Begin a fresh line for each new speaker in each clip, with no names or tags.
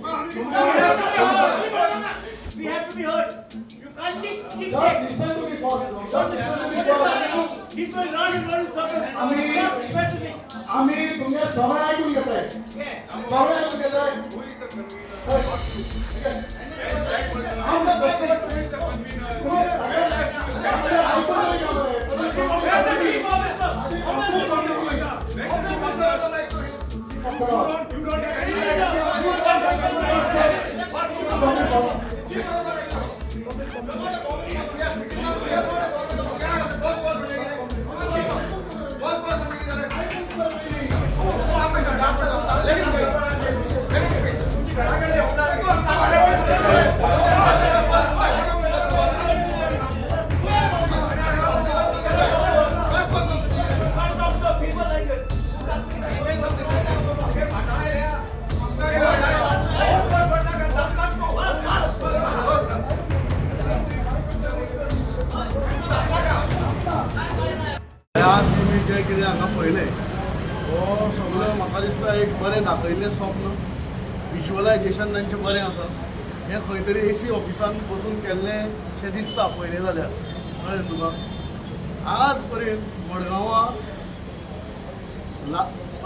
We have to be heard. You can't
Just
dictate.
listen to me first. Just listen to me first.
This was not in front of
आम्ही आम्ही तुमच्या सगळं ऐकून घेताय, सगळं ऐकून घेताय. आमचं तुम्ही सगळं ऐकून घेताय.
People like this.
आज तुमी जें कितें हांगा पळयलें, हो सगळो म्हाका दिसता एक बरें दाखयल्लें स्वप्न, विज्युअलायजेशन तांचें बरें आसा. हें खंय तरी एसी ऑफिसान बसून केल्लें शें दिसता पळयलें जाल्यार. कळ्ळें तुका? आज पर्यंत मडगांवां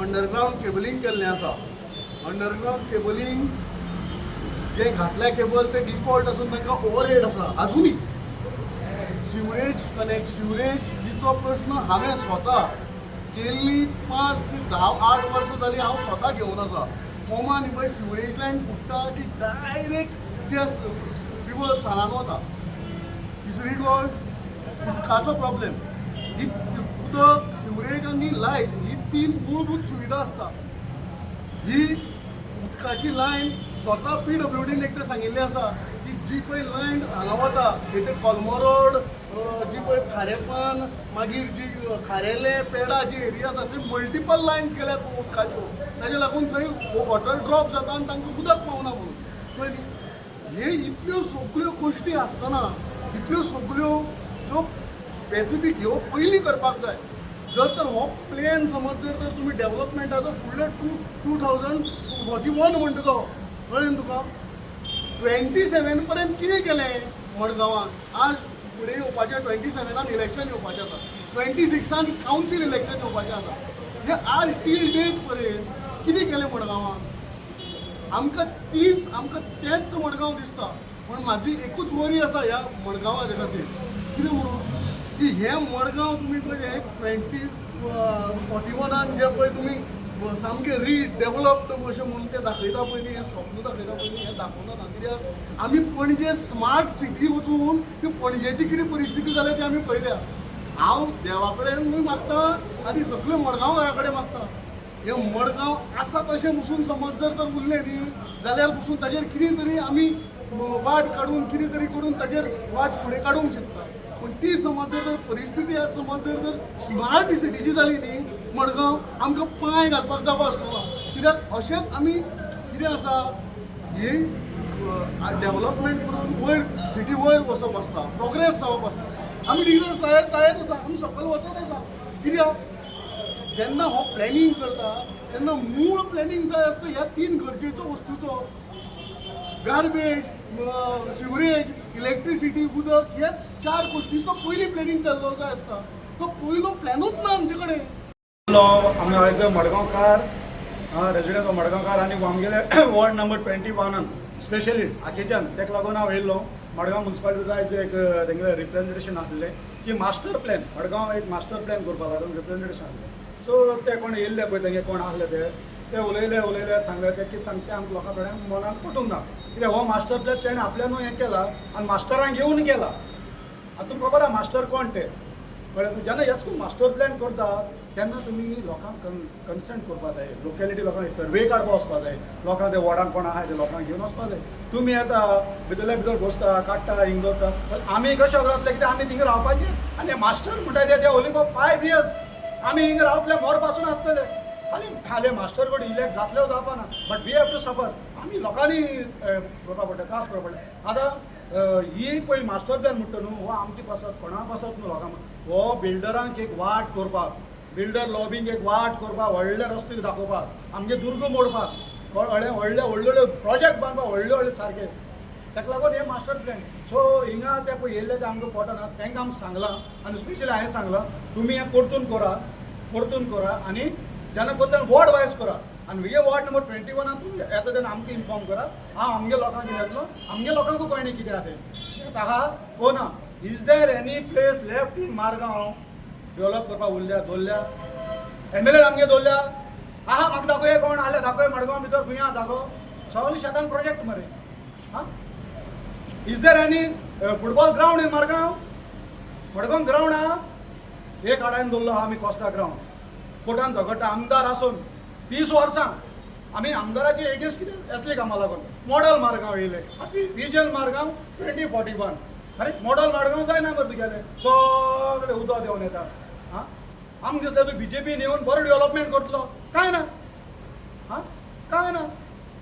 अंडरग्रावंड केबलिंग केल्लें आसा. अंडरग्रावंड केबलिंग जें घातल्या केबल तें डिफॉल्ट आसून तांकां ओवरहेड आसा आजुनूय. सिवरेज कनेक्ट, सिवरेजीचो प्रश्न हांवें स्वता गेल्ली 5 ते 10 8 वर्सां जालीं हांव स्वता घेवन आसा. कोमान पळय सिवरेज लायन फुट्टा ती डायरेक्ट त्या रिवर सालान वता. तिसरी गोश्ट, उदकाचो प्रॉब्लेम. ही उदक, सिवरेज आनी लायट ही तीन मूलभूत सुविधा आसता. ही उदकाची लायन स्वता पीडब्ल्यूडीन एकदां सांगिल्लें आसा की जी पळय लायन हांगा वता थंय कोलमो रोड, जी पळय खारेपान, मागीर जी खारेले पेडा जी एरिया आसा थंय मल्टिपल लायन्स गेल्यात उदकाच्यो. ताजे लागून थंय वॉटर ड्रॉप जाता आनी तांकां उदक पावना म्हणून. कळ्ळें न्ही? हे इतल्यो सगल्यो गोश्टी आसतना, इतल्यो सगल्यो ज्यो स्पेसिफीक ह्यो पयलीं करपाक जाय. जर तर हो प्लॅन समज जर तर तुमी डेव्हलपमेंटाचो फुडले 2041 म्हणटा तो, कळ्ळें न्ही तुका, 27 पर्यंत कितें केलें मडगांवां? आज फुडें येवपाचें 27आन इलेक्शन येवपाचें आसा, 26आन कावन्सील इलेक्शन येवपाचें आसा. हे आज टील डेट पर्यंत कितें केलें मडगांवां? आमकां तेंच मडगांव दिसता. पूण म्हाजी एकूच वरी आसा ह्या मडगांवा खातीर, कितें म्हणून की हें मडगांव तुमी पळय हें 2041आन जें पळय तुमी सामकें रिडेवलप्ड अशें म्हणून तें दाखयता पळय न्ही, हें स्वप्न दाखयता पळय न्ही, हें दाखोवनाका. कित्याक आमी पणजे स्मार्ट सिटी वचून ती पणजेची कितें परिस्थिती जाल्या ती आमी पळयल्या. हांव देवा कडेनूय मागता आनी सगळे मडगांवकारा कडेन मागता, हें मडगांव आसा तशें बसून समज जर तर उरलें न्ही जाल्यार बसून ताजेर कितें तरी आमी वाट काडून, कितें तरी करून ताजेर वाट फुडें काडूंक शकता. पूण ती समज जर तर परिस्थिती आज समज जर तर स्मार्ट सिटीची जाली न्ही मडगांव, आमकां पांय घालपाक जागो आसचो ना. कित्याक अशेंच आमी कितें आसा, ही डेव्हलपमेंट करून वयर सिटी वयर वचप आसता, प्रोग्रेस जावप आसता. आमी डिग्रेस जायत जायत आसा, आमी सकयल वचत आसा. कित्याक जेन्ना हो प्लॅनिंग करता तेन्ना मूळ प्लॅनिंग जाय आसता ह्या तीन गरजेचो वस्तूचो: गार्बेज, सिवरेज, इलेक्ट्रिसिटी, उदक. ह्या चार गोश्टींचो पयलीं प्लॅनिंग जाल्लो जाय आसता. तो पयलो प्लॅनूच ना आमचे कडेन.
आमी आयज मडगांवकार, रेजिडंट ऑफ मडगांवकार आनी आमगेले वॉर्ड नंबर 21आन, स्पेशली आकेच्यान, ताका लागून हांव येयल्लो. मडगांव मुन्सिपालिटीचो आयज एक तेंगेलें रिप्रेझेंटेशन आसलें की मास्टर प्लॅन, मडगांव एक मास्टर प्लॅन करपा लागून रिप्रेझेंटेशन आसलें. सो ते कोण येयल्ले पळय, तेंगे कोण आसले ते, ते उलयले उलयले, सांगले ते कितें सांगते आमकां लोकां कडेन मनाक पटूंक ना. कित्याक हो मास्टर प्लॅन तेणें आपल्यानू हें केला आनी मास्टरांक घेवन केला. आतां तुमकां खबर आहा मास्टर कोण ते. कळ्ळें? जेन्ना येस मास्टर प्लॅन करता तेन्ना तुमी लोकांक कन्संट करपा जाय, लोकेलिटी लोकांक सर्वे काडपा वचपा जाय, लोकांक ते वॉर्डान कोण आहा ते लोकांक घेवन वचपा जाय. तुमी येता, भितरल्या भितर बसता, काडटा, हिंग दवरता. आमी कशें जातलें? कित्याक आमी थिंगा रावपाचें आनी मास्टर म्हणटा ते ओनली फॉर 5 इयर्स. आमी हिंगा रावतले मोर पासून आसतले आनी हाले मास्टर कडेन इलेक्ट जातले जावपाना, but we have to suffer. आमी लोकांनी करपा पडटा, त्रास करपा पडटा. आतां ही पळय मास्टर प्लॅन म्हणटा न्हू, हो आमचे पासत कोणा पासत न्हू, लोकांक हो बिल्डरांक एक वाट करपाक, बिल्डर लॉबींक एक वाट करपाक, व्हडले रस्ते दाखोवपाक, आमगे दुर्ग मोडपाक. व्हडले व्हडले व्हडले प्रोजेक्ट बांदपाक व्हडले व्हडले सारके. ताका लागून हे मास्टर प्लॅन. सो हिंगा ते पळय येयल्ले ते आमकां पटना. तांकां आमी सांगलां आनी स्पेशली हांवें सांगलां, तुमी हें परतून करा, परतून करा आनी जेन्ना करता तेन्ना वॉर्ड वायज करा. आनी हे वॉर्ड नंबर 21 तुमी येता तेन्ना आमकां इन्फॉर्म करा. हांव आमगे लोकांक कितें येतलो, आमगे लोकांकूय कळना कितें आहा तें. शेत आहा ओ ना. Is there any place left in Margao develop करपाक उरल्या दवरल्या? एमएलए आमगे दवरल्या आहा? म्हाका दाखय कोण आसल्या, दाखय. मडगांव भितर खंय आहा दाखो. सगळे शेतान प्रोजेक्ट मरे. आं, is there any football ground in Margao? Madgaon ground आहा? एक आडायन दवरलो आहा आमी कोस्ता ग्रावंड. कोर्टान झगडटा आमदार आसून 30 वर्सां. आमी आमदाराचे एगेन्स्ट कितें असले कामां लागून मॉडल मारगांव येयले, विजन मारगांव 2041. अरे, मॉडल मारगांव जायना मरे तुगेलें, सगळे उदक देंवन येता. आं, आमकां दिसता तूं बीजेपीन येवन बरो डेव्हलपमेंट करतलो. कांय ना. आं, कांय ना.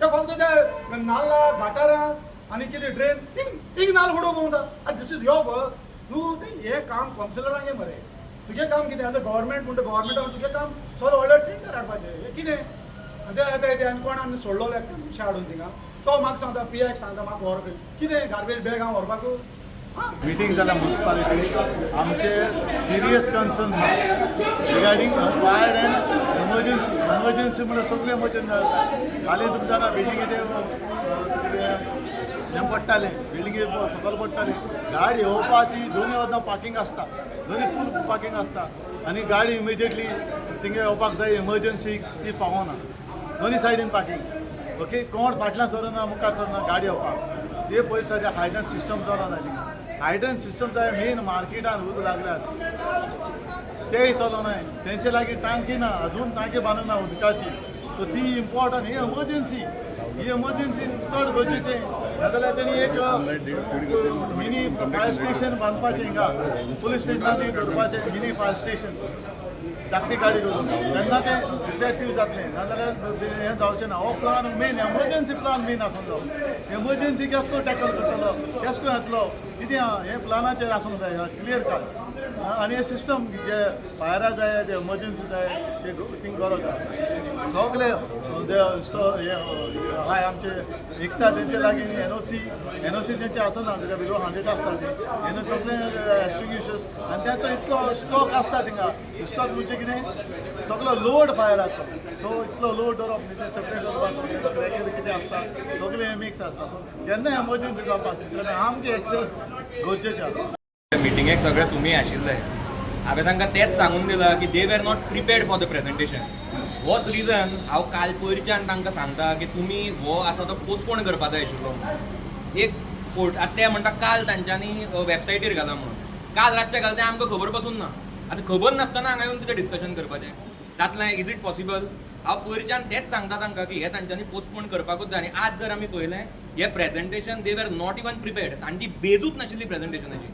ते फक्त ते नाल्ला गटारां आनी कितें ड्रेन, तीग तीग नाल्ल उडोवंक भोंवता. आनी this is your work. तूं तें हें काम कावन्सिलरांगे मरे. तुजें काम कितें? आतां गव्हर्मेंट म्हणटा, गव्हर्मेंटान तुजें काम सगळें व्हडलें टेंडर हाडपाचें. हें कितें? आनी ते येता ते आनी कोण आनी सोडलो एकटे मनशां हाडून थिंगा. तो म्हाका सांगता, पी आयक सांगता, म्हाका व्हर खंय. कितें गार्बेज बॅग हांव व्हरपाक? आं.
मिटींग जाल्या म्युन्सिपालिटी. आमचे सिरियस कन्सर्न आहा regarding fire and emergency. Emergency म्हणल्यार सगळे एमर्जन्सी जाता. हालीं तुमकां जाणा, बिल्डिंगेचे हें पडटालें, बिल्डिंगे सकयल पडटालें. गाडी येवपाची दोनी वतना पार्किंग आसता, दोनी फूल पार्किंग आसता आनी गाडी इमिजिएटली थिंगा येवपाक जाय एमर्जन्सी, ती पावना. दोनी सायडीन पार्किंग. ओके, कोण फाटल्यान चलना, मुखार चलना गाडी येवपाक. ते पयलीं सद्या हायड्रन सिस्टम चलना थिंगा. हायड्रन सिस्टम जाय. मेन मार्केटान उजो लागल्यात, तेय चलनाय. तेंचे लागीं टांकी ना, अजून टांकी बांदूंक ना उदकाची. सो ती इम्पॉर्टंट ही एमर्जन्सी, ही एमर्जन्सी चड गरजेचें. नाजाल्यार तेणी एक मिनी फायर स्टेशन बांदपाचें हिंगा पुलीस स्टेशनार दवरपाचें, मिनी फायर स्टेशन, धाकटी गाडी करून. तेन्ना तें इफेक्टीव जातलें, नाजाल्यार हें जावचें ना. हो plan main, emergency plan main आसूंक जायो. एमर्जन्सी केस करून टॅकल करतलो, केस करून येतलो, कितें आहा हें प्लानाचेर आसूंक जाय क्लियर कट. आनी हे सिस्टम जे फायरा जाय, जे एमर्जन्सी जाय, ते थिंग गरज आहा. सगळे जे हे आहाय आमचे विकता तेंचे लागीं एनओसी, एनओसी तेंचे आसना कित्याक बिलो 100 आसता ती. हें सगळें एक्सटिंग्विशर्स आनी तेंचो इतलो स्टॉक आसता थिंगा. स्टॉक म्हणजे कितें, सगळो लोड फायराचो. सो इतलो लोड दवरप न्ही, तें सेपरेट दवरपाक. क्रॅकर कितें आसता, सगळें मिक्स आसता. सो केन्ना एमर्जन्सी जावपाक तेन्ना आमचे एक्सेस गरजेचे आसा.
मिटिंगेक सगळे तुमी आशिल्ले. हांवें तांकां तेंच सांगून दिलां की they were not prepared for the presentation. होच रिजन हांव काल पयरच्यान तांकां सांगता की तुमी हो आसा तो पोस्टपोन करपा जाय आशिल्लो म्हणून. एक कोर्ट आतां ते म्हणटा काल तांच्यांनी वेबसायटीर घाला म्हणून. काल रातचें घाल तें आमकां खबर पासून ना. आतां खबर नासतना हांगा येवन कितें डिस्कशन करपाचें जातलें? Is it possible? हांव पयरच्यान तेंच सांगता तांकां की हे तांच्यांनी पोस्टपोन करपाकूच जाय. आनी आज जर आमी पळयलें हें presentation, they were not even prepared. तांची बेजूच नाशिल्ली प्रेजेंटेशनाची.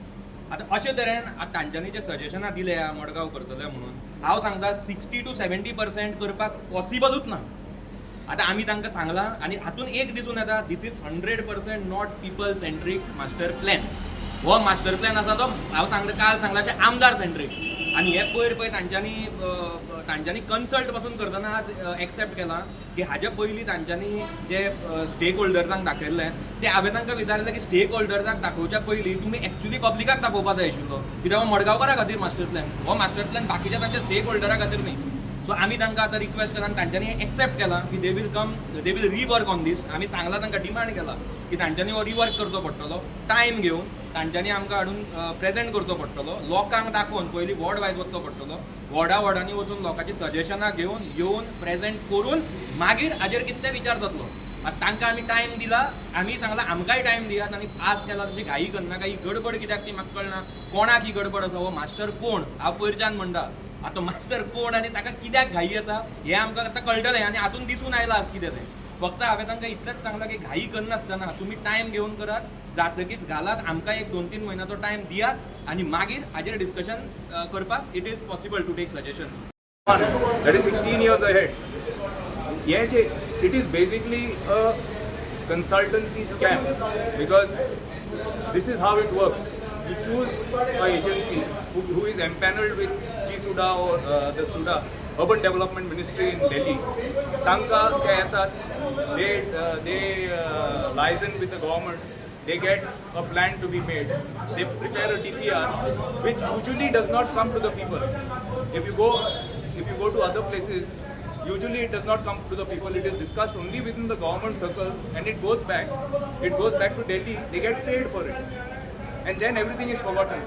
आतां अशे तरेन आतां तांच्यांनी जे सजेशनां दिल्या मडगांव करतले म्हणून, हांव सांगता 60 टू 70% करपाक पॉसिबलूच ना. आतां आमी तांकां सांगलां आनी हातून एक दिसून येता, this is 100% not people centric master plan. हो मास्टर प्लॅन आसा तो, हांव सांगता, काल सांगला ते आमदार सेंट्रीक. आनी हे पयर पळय तांच्यांनी कन्सल्ट पासून करतना आज एक्सेप्ट केलां की हाजे पयलीं तांच्यांनी जे स्टेक होल्डर्सांक दाखयल्लें ते. हांवें तांकां विचारलें की स्टेक होल्डर्सांक दाखोवच्या पयलीं तुमी एक्चुली पब्लिकाक दाखोवपा जाय आशिल्लो, कित्याक हो मडगांवकारा खातीर मास्टर प्लॅन. हो मास्टर प्लॅन बाकीच्या तांच्या स्टेक होल्डरा खातीर न्ही. सो आमी तांकां आतां रिक्वेस्ट केला आनी तांच्यांनी एक्सेप्ट केलां की they will come, they will rework on this. आमी सांगलां तांकां, डिमांड केला की तांच्यांनी हो रिवर्क करचो पडटलो, टायम घेवन तांच्यांनी आमकां हाडून प्रेजेंट करचो पडटलो, लोकांक दाखोवन. पयलीं वॉर्ड वायज वचचो पडटलो, वॉर्डा वॉर्डांनी वचून लोकांची सजेशनां घेवन येवन प्रेजेंट करून मागीर हाजेर कितले विचार जातलो. आतां तांकां आमी टायम दिला. आमी सांगलां आमकांय टायम दियात. आनी आज केला तशी घाई करनाका. ही गडबड कित्याक ती म्हाका कळना. कोणाक ही गडबड आसा? हो मास्टर कोण? हांव पयरच्यान म्हणटा, आतां मास्टर कोण आनी ताका कित्याक घाई आसा हें आमकां आतां कळटलें. आनी हातून दिसून आयलां आज कितें तें. फक्त हांवें तांकां इतलेंच सांगलां की घाई करनासतना तुमी टायम घेवन करात, जातकीच घालात. आमकां एक 2-3 म्हयन्याचो टायम दियात आनी मागीर हाजेर डिस्कशन करपाक it is possible to take suggestion.
That is 16 years ahead. हे जे it is basically a consultancy scam because this is how it works. You choose a agency who is empaneled with G SUDA or the SUDA, Urban Development Ministry in Delhi. तांकां ते येतात. They liaison with the government. They get a plan to be made. They prepare a DPR, which usually does not come to the people. If you go to other places, usually it does not come to the people. It is discussed only within the government circles, and it goes back. It goes back to Delhi. They get paid for it, and then everything is forgotten.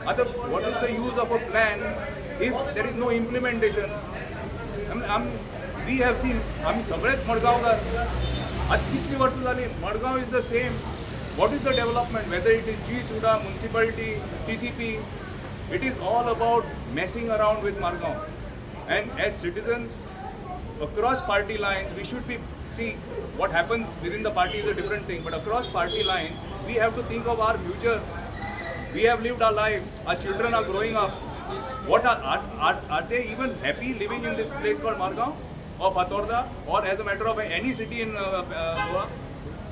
Other, what is the use of a plan if there is no implementation? We have seen, आम्ही सगळेच मडगांवकार. आता कितली वर्सां जाली Madgaon is the same. What is the development? Whether it is GSUDA, municipality, TCP, it is all about messing around with Margao. And as citizens, across party lines, we should be, see, what happens within the party is a different thing, but across party lines, we have to think of our future. We have lived our lives, our children are growing up. What are they even happy living in this place called Margao or Fatorda or, as a matter of fact, any city in Goa?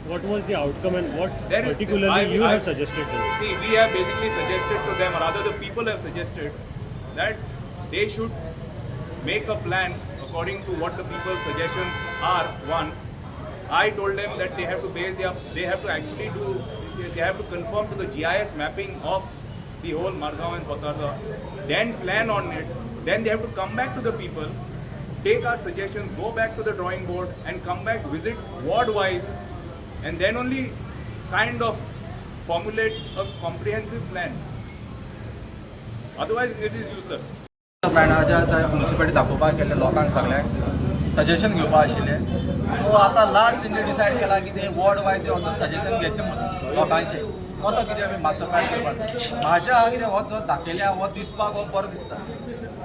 What was the outcome and what particularly you have suggested to them?
See, we have basically suggested to them, or rather the people have suggested, that they should make a plan according to what the people's suggestions are. One, I told them that they have to base their, they have to actually do, they have to conform to the GIS mapping of the whole Margao and Fatorda, then plan on it, then they have to come back to the people, take our suggestions, go back to the drawing board and come back, visit ward-wise, and then only kind of formulate a comprehensive plan. Otherwise, it is useless.
प्लॅनाच्या municipality दाखोवपाक गेल्ले लोकांक सगळ्यांक suggestion घेवपा आशिल्लें. So आतां last तेंचे decide केला की ते वॉर्ड वायज ते वचून सजेशन घेतले म्हणून लोकांचे कसो कितें आमी मास्टर प्लॅन करपाक. म्हाज्या कितें हो जो दाखयल्या हो दिसपाक हो बरो दिसता,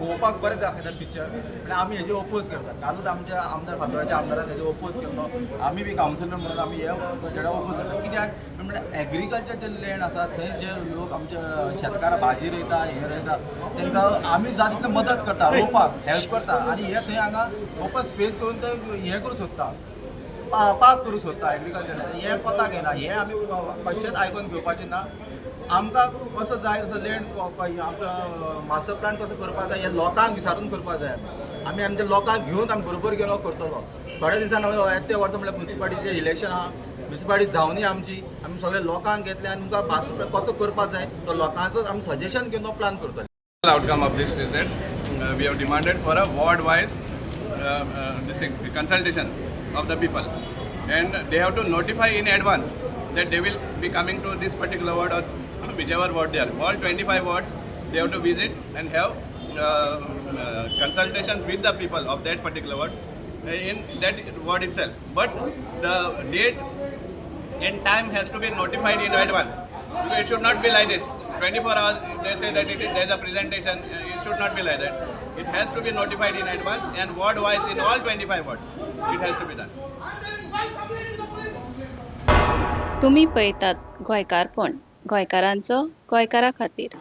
पळोवपाक बरें दाखयता पिक्चर, पण आमी हेजे ओपोज करता. कालूच आमच्या आमदार, फातोर्डाच्या आमदारान तेजे ओपोज केल्लो. आमी बी कावन्सिलर म्हणून आमी हे बजेटा ओपोज करता. कित्याक म्हणल्यार एग्रीकल्चर जे लँड आसा थंय जे लोक आमचे शेतकार भाजी रोयता, हें रोयता, तांकां आमी जाता तितलें मदत करता, रोवपाक हेल्प करता. आनी हे थंय हांगा ओपन स्पेस करून ते हें करूंक सोदता, पार्क करूंक सोदता एग्रीकल्चर. हें कोताक येना. हें आमी कशेंच आयकोन घेवपाचें ना. आमकां कसो जाय तसो लँड, आमकां मास्टर प्लान कसो करपाक जाय हें लोकांक विचारून करपाक जाय. आमी आमच्या लोकांक घेवन आमी बरोबर घेवन करतलो. थोड्या दिसान येते वर्सा म्हणल्यार म्युनिसिपालिटीचें इलेक्शन आहा. म्युनिसिपालिटी जावनी आमची, आमी सगळे लोकांक घेतले आनी तुमकां मास्टर प्लान कसो करपाक जाय तो लोकांचो आमी सजेशन घेवन तो प्लान करतले.
Outcome of this is that we have demanded for a ward-wise this thing, consultation of the people, and they have to notify in advance that they will be coming to this particular ward or whichever ward they are. All 25 wards they have to visit and have consultations with the people of that particular ward in that ward itself. But the date and time has to be notified in advance. Because it should not be like this. 24 hours they say that it is there's a presentation. It should not be like that. It has to be notified in advance and ward wise in all 25 wards. It has to be done.
तुमी पळयतात गोंयकारपण, गोंयकारांचो गोंयकारा खातीर.